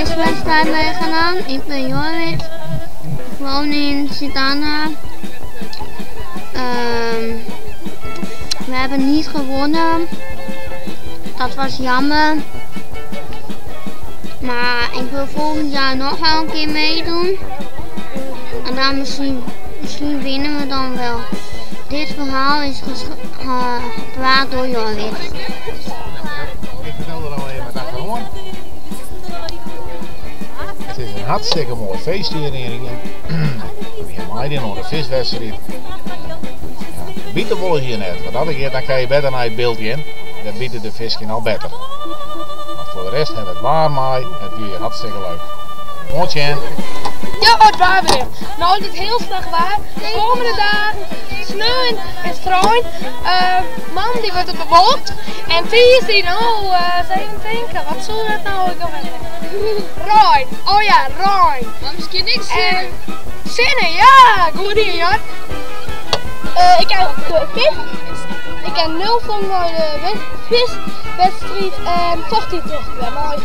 viswedstrijd meegedaan. Ik ben Jorrit. Ik woon in Sint-Anna. Ehm, we hebben niet gewonnen. Dat was jammer. Maar ik wil volgend jaar nog wel een keer meedoen. En dan misschien, misschien winnen we dan wel. Dit verhaal is gepraat door Jorrit. Ik vertel er al even wat achterom. Het is een hartstikke mooi feest hier in Ringen. We gaan nog de viswedstrijd. Bieten willen hier net, want dat keer dan kan je beter naar het beeld in. Dan bieden de visken al beter. Maar voor de rest hebben we het waar mij. Het weer hartstikke leuk. Mooi Ja, het waar weer. Nou, het is heel slecht waar. De komende dagen, sneeuw en strooi. Man, die wordt het bewolkt. En die nou, even denken, wat zou dat nou ook alweer? Rijn. Oh ja, Rijn. Maar misschien niks En zinnen, ja, goed idee, hoor. Ik heb de vis. Ik heb 0 van de viswedstrijd en toch die toch weer mooi.